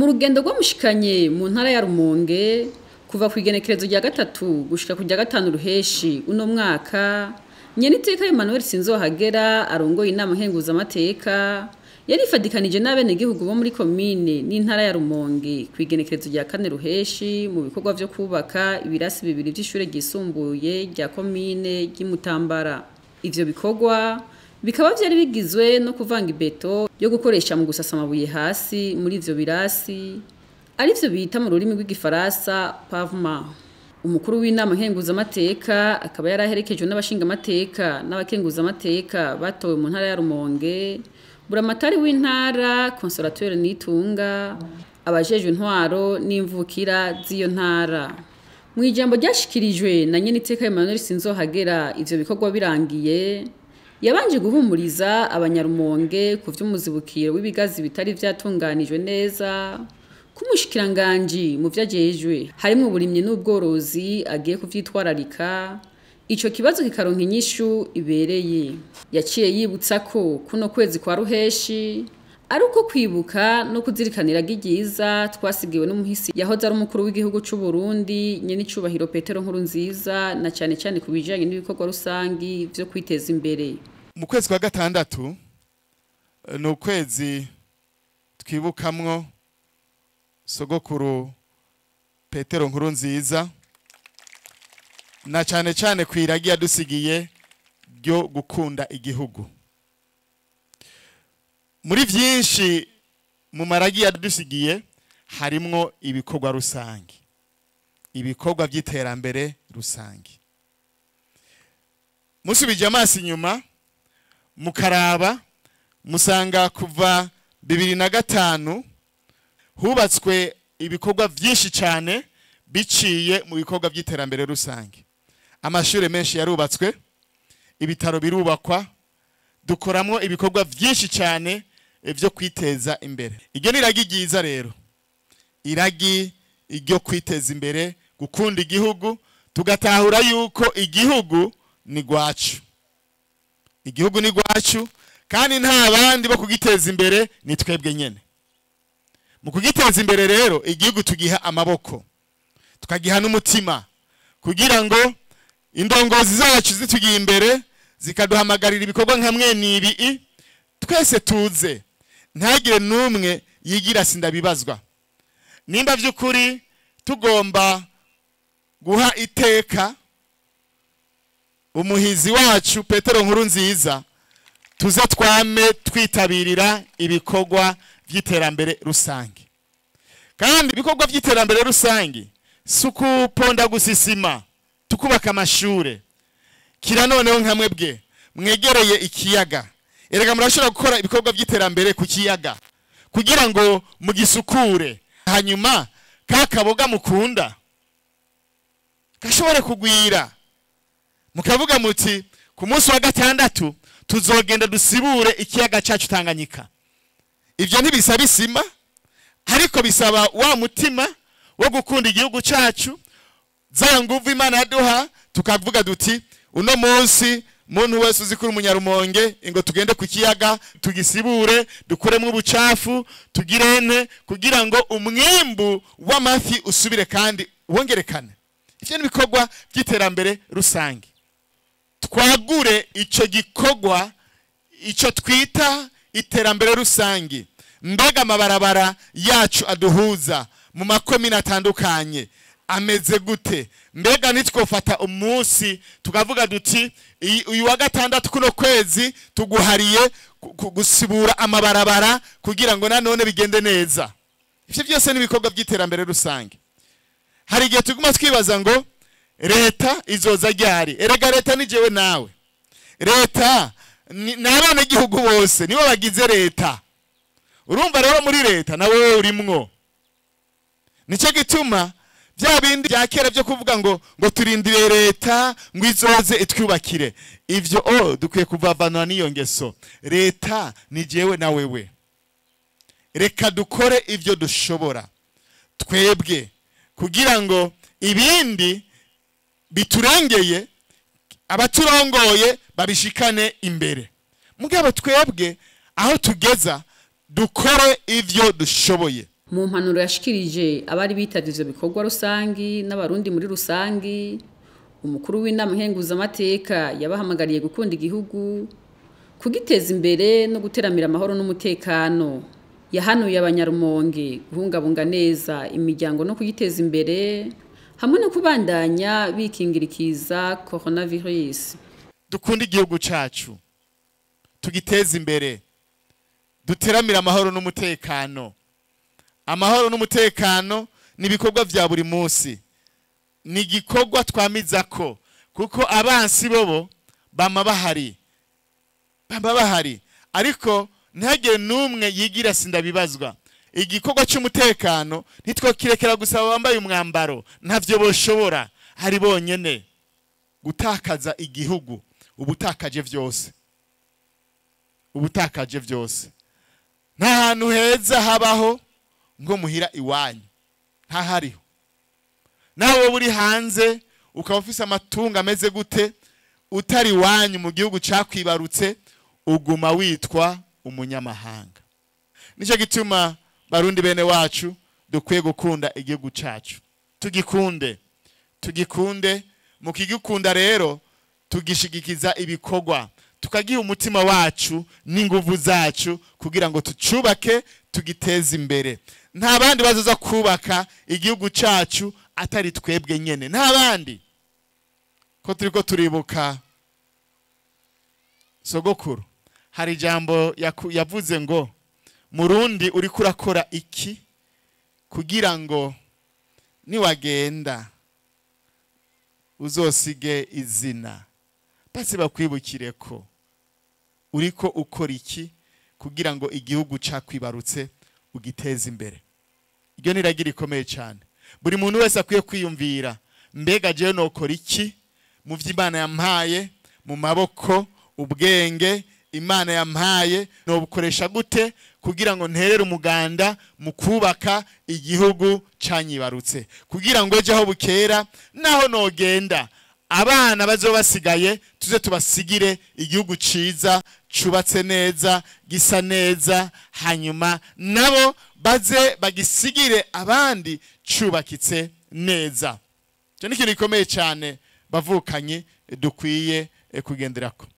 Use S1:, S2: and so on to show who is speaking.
S1: Rugendo rwamushikanye mu ntara ya Rumonge kuva ku igenekerezo rya 3 gushika ku rya 5 Ruheshi uno mwaka, nyeniteka Emmanuel Sinzohagera arongoye inama nkenguzamateka yarifadikanije n'abenegihugu bo muri komine n'intara ya Rumonge ku igenekerezo rya 4 Ruheshi mu bikorwa vyo kubaka ibirasi bibiri vy'ishure ryisumbuye rya komine ry'Imutambara. Ivyo bikorwa bikaba vyari bigizwe no kuvanga ibeto yo gukoresha mu gusasa amabuye hasi muri ivyo birasi, arivyo bita mu rurimi rw'igifaransa pavement. Umukuru w'inama nkenguzamateka akaba yaraherekejwe n'abashingamateka n'abakenguzamateka batowe mu ntara ya Rumonge, buramatari w'intara Consolateur Nitunga, abajejwe intwaro n'imvukira z'iyo ntara. Mu ijambo ryashikirijwe na nyeniteka Emmanuel Sinzohagera ivyo bikorwa birangiye, yabanje guhumuriza abanyarumonge ku vy'umuzibukiro w'ibigazi bitari vyatunganijwe neza, k'umushikiranganji mu vyajejwe harimwo uburimyi n'ubworozi agiye kuvyitwararika, ico kibazo kikaronka inyishu ibereye. Yaciye yibutsa ko kuno kwezi kwa Ruheshi ari uko kwibuka no kuzirikanira ryiza twasigiwe n'umuhisi yahoze ari umukuru w'igihugu c'u Burundi nyenicubahiro Petero Nkurunziza, na cane cane ku bijanye n'ibikorwa rusangi vyo kwiteza imbere.
S2: Mu kwezi kwa 6 ni ukwezi twibukamwo sogokuru Petero Nkurunziza, na cane cane kwiragi yadusigiye ryo gukunda igihugu. Muri vyinshi mu maragi yadusigiye harimwo ibikorwa rusangi, ibikorwa by'iterambere rusangi. Musubije amaso inyuma mukaraba, musanga kuva 2005 hubatswe ibikorwa vyinshi cyane biciye mu bikorwa by'iterambere rusangi. Amashure menshi yarubatswe, ibitaro birubakwa, dukoramwo ibikorwa vyinshi cyane vyo kwiteza imbere. Iryo ni iragi ryiza rero, iragi ryo kwiteza imbere, gukunda igihugu, tugatahura yuko igihugu ni gwacu. Igihugu ni gwacu kandi nta bandi bo kugiteza imbere, ni twebwe nyene. Mu kugiteza imbere rero igihugu tugiha amaboko, tukagiha n'umutima, kugira ngo indongozi zacu zitugiye imbere zikaduhamagarira ibikorwa nka mwene ibi, twese tuze, ntagire n'umwe yigira sindabibazwa. Nimba vy'ukuri tugomba guha iteka umuhizi wacu Petero Nkurunziza, tuze twame twitabirira ibikorwa vy'iterambere rusange. Kandi ibikorwa vy'iterambere rusange si ukuponda gusisima, tukubaka amashure. Kira noneho nka mwebwe mwegereye ikiyaga, erega murashobora gukora ibikorwa vy'iterambere ku kiyaga kugira ngo mugisukure, hanyuma ka kaboga mukunda gashobore kugwira. Mukavuga muti ku munsi wa 6 tuzogenda dusibure ikiyaga cyacu Tanganyika. Ivyo ntibisaba isima, ariko bisaba wa mutima wo gukunda igihugu cyacu, za nguvu Imana yaduha, tukavuga duti uno munsi muntu wese uzi kuri umunyarumonge ingo tugende ku kiyaga tugisibure, dukuremwo ubucafu, tugirene kugira ngo umwimbu w'amafi usubire kandi wongerekane. Ivyo ni ibikorwa by'iterambere rusange. Twagure ico gikorwa, ico twita iterambere rusange. Mbega amabarabara yacu aduhuza mu makomine atandukanye ameze gute? Mbega nitwofata umunsi tukavuga duti uyu wa 6 kuno kwezi tuguhariye gusibura amabarabara kugira ngo nanone bigende neza. Ivyo byose ni ibikorwa by'iterambere rusange. Hari igihe tuguma twibaza ngo leta izoza ryari? Erega leta ni jewe nawe, leta ni abanyagihugu bose nibo bagize leta. Urumva rero muri leta nawe urimwo. Nico gituma bya bindi bya kera byo kuvuga ngo turindire leta ngo izoze itwubakire, ivyo dukwiye kuvavanwa n'iyo ngeso. Leta ni jewe na wewe. Reka dukore ivyo dushobora twebwe kugira ngo ibindi biturengeye abaturongoye babishikane imbere. Mugabo twebwe aho tugeza dukore ivyo dushoboye.
S1: Mu mpanuro yashikirije abari bitavye ivyo bikorwa rusangi n'abarundi muri rusangi, umukuru w'inama nkenguzamateka yabahamagariye gukunda igihugu, kugiteza imbere no guteramira amahoro n'umutekano. Yahanuye abanyarumonge guhungabunga neza imiryango no kuyiteza imbere, hamwe no kubandanya bikingirikiza coronavirus.
S2: Dukunde igihugu cacu, tugiteze imbere, duteramire amahoro n'umutekano. Amahoro n'umutekano ni ibikorwa vya buri munsi, ni igikorwa twamizako, kuko abansi bobo bama bahari, bama bahari, ariko ntihagire n'umwe yigira sindabibazwa. Igikorwa cy'umutekano ntitwokirekera gusa bambaye umwambaro, ntavyo boshobora, hari bonyene. Gutakaza igihugu ubutakaje vyose, ubutakaje vyose. Nta hantu heza habaho ngo muhira iwanyu, ntahariho. Nawe uri hanze ukaba ufise amatungo ameze gute, utari iwanyu mu gihugu cakwibarutse, uguma witwa umunyamahanga. Nico gituma barundi bene wacu dukwiye gukunda igihugu cacu, tugikunde, tugikunde. Mukigikunda rero tugishigikiza ibikorwa, tukagiha umutima wacu n'inguvu zacu kugira ngo tucubake, tugiteze imbere. Nta bandi bazoza kubaka igihugu cacu atari twebwe nyene, nta bandi. Ko turiko turibuka sogokuru, hari ijambo yavuze ngo murundi uriko urakora iki kugira ngo niwagenda uzosige izina, basi bakwibukire ko uriko ukora iki kugira ngo igihugu cakwibarutse ugiteze imbere. Iryo ni iragira ikomeye cyane. Buri muntu wese akwiye kwiyumvira, mbega jewe nokora iki mu vy'Imana yampaye mu maboko, ubwenge Imana yampaye nobukoresha gute kugira ngo nterere umuganda mu kubaka igihugu canyibarutse, kugira ngo ejo aho bukera naho nogenda abana bazobasigaye tuze tubasigire igihugu ciza cubatse neza, gisa neza, hanyuma nabo baze bagisigire abandi cubakitse neza. Cyo ni ikintu gikomeye cyane bavukanye dukwiye kugenderako.